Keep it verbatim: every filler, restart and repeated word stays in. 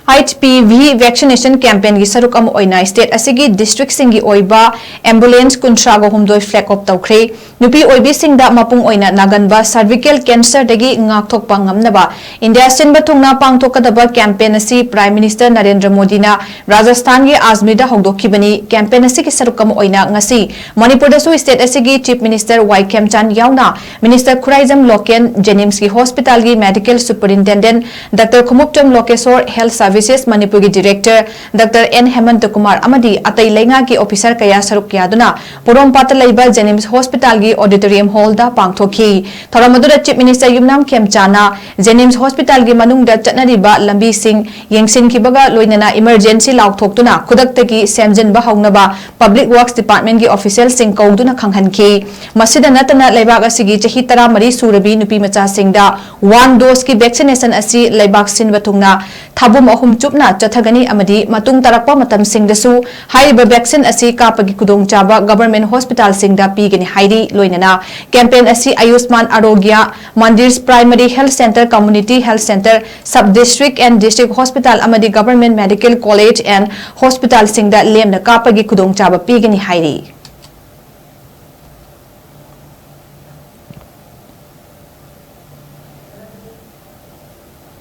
H P V vaccination campaignꯒꯤ ꯁꯔꯨꯛ ꯑꯃ ꯑꯣꯏꯅ state ꯑꯁꯤꯒꯤ districtꯁꯤꯡꯒꯤ ꯑꯣꯏꯕ ambulance ꯀꯨꯟꯊ꯭ꯔꯥꯒ ꯍꯨꯝꯗꯣꯏ flag off ꯇꯧꯈ꯭ꯔꯦ꯫ ꯅꯨꯄꯤ ꯑꯣꯏꯕꯤꯁꯤꯡꯗ ꯃꯄꯨꯡ ꯑꯣꯏꯅ ꯅꯥꯒꯟꯕ cervical cancerꯗꯒꯤ ꯉꯥꯛꯊꯣꯛꯄ ꯉꯝꯅꯕ ꯏꯟꯗꯤꯌꯥ ꯁꯤꯟꯕ ꯊꯨꯡꯅ ꯄꯥꯡꯊꯣꯛꯀꯗꯕ campaign ꯑꯁꯤ Prime Minister ꯅꯔꯦꯟꯗ꯭ꯔ ꯃꯣꯗꯤꯅ ꯔꯥꯖꯁꯊꯥꯟꯒꯤ ꯑꯖꯃꯤꯔꯗ ꯍꯧꯗꯣꯛꯈꯤꯕꯅꯤ꯫ Campaign ꯑꯁꯤꯒꯤ ꯁꯔꯨꯛ ꯑꯃ ꯑꯣꯏꯅ ꯉꯁꯤ ꯃꯅꯤꯄꯨꯔꯗꯁꯨ state ꯑꯁꯤꯒꯤ Chief Minister ꯋꯥꯏ ꯈꯦꯝꯆꯥꯟ ꯌꯥꯎꯅ Minister ꯈꯨꯔꯥꯏꯖꯝ ꯂꯣꯀꯦꯟ, JNIMSꯀꯤ hospitalꯒꯤ medical superintendent Doctor Khumukcham Lokeshor, Health Services ꯃꯅꯤꯄꯨꯔꯒꯤ director Doctor N Hemanta Kumar ꯑꯃꯗꯤ ꯑꯇꯩ ꯂꯩꯉꯥꯛꯀꯤ officer ꯀꯌꯥ ꯁꯔꯨꯛ ꯌꯥꯗꯨꯅ ꯄꯣꯔꯣꯝꯄꯥꯠꯇ ꯂꯩꯕ JNIMS hospitalꯒꯤ auditorium hallꯗ ꯄꯥꯡꯊꯣꯛꯈꯤ꯫ ꯊꯧꯔꯝ ꯑꯗꯨꯗ Chief Minister ꯌꯨꯝꯅꯥꯝ ꯈꯦꯝꯆꯥꯟꯅ JNIMS hospitalꯒꯤ ꯃꯅꯨꯡꯗ ꯆꯠꯅꯔꯤꯕ ꯂꯝꯕꯤꯁꯤꯡ ꯌꯦꯡꯁꯤꯟꯈꯤꯕꯒ ꯂꯣꯏꯅꯅ emergency ꯂꯥꯎꯊꯣꯛꯇꯨꯅ ꯈꯨꯗꯛꯇꯒꯤ ꯁꯦꯝꯖꯤꯟꯕ ꯍꯧꯅꯕ Public Works Departmentꯀꯤ officialꯁꯤꯡ ꯀꯧꯗꯨꯅ ꯈꯪꯍꯟꯈꯤ꯫ ꯃꯁꯤꯗ ꯅꯠꯇꯅ ꯂꯩꯕꯥꯛ ꯑꯁꯤꯒꯤ ꯆꯍꯤ ꯇꯔꯥꯃꯔꯤ ꯁꯨꯔꯕꯤ ꯅꯨꯄꯤ ꯃꯆꯥꯁꯤꯡꯗ one doseꯀꯤ vaccination ꯑꯁꯤ ꯂꯩꯕꯥꯛ ꯁꯤꯟꯕ ꯊꯨꯡꯅ ꯊꯥꯕꯨꯝ ꯑꯍꯨꯝ ꯆꯨꯞꯅ ꯆꯠꯊꯒꯅꯤ ꯑꯃꯗꯤ ꯃꯇꯨꯡ ꯇꯥꯔꯛꯄ ꯃꯇꯝꯁꯤꯡꯗꯁꯨ ꯍꯥꯏꯔꯤꯕ vaccine ꯑꯁꯤ ꯀꯥꯞꯄꯒꯤ ꯈꯨꯗꯣꯡꯆꯥꯕ government hospitalꯁꯤꯡꯗ ꯄꯤꯒꯅꯤ ꯍꯥꯏꯔꯤ꯫ ꯂꯣꯏꯅꯅ campaign ꯑꯁꯤ ꯑꯌꯨꯁꯃꯥꯟ ꯑꯔꯣꯒ꯭ꯌ, Mandirs Primary Health Centre, Community Health Centre, Sub District and District Hospital ꯑꯃꯗꯤ Government Medical College and Hospitalꯁꯤꯡꯗ ꯂꯦꯝꯅ ꯀꯥꯞꯄꯒꯤ ꯈꯨꯗꯣꯡꯆꯥꯕ ꯄꯤꯒꯅꯤ ꯍꯥꯏꯔꯤ꯫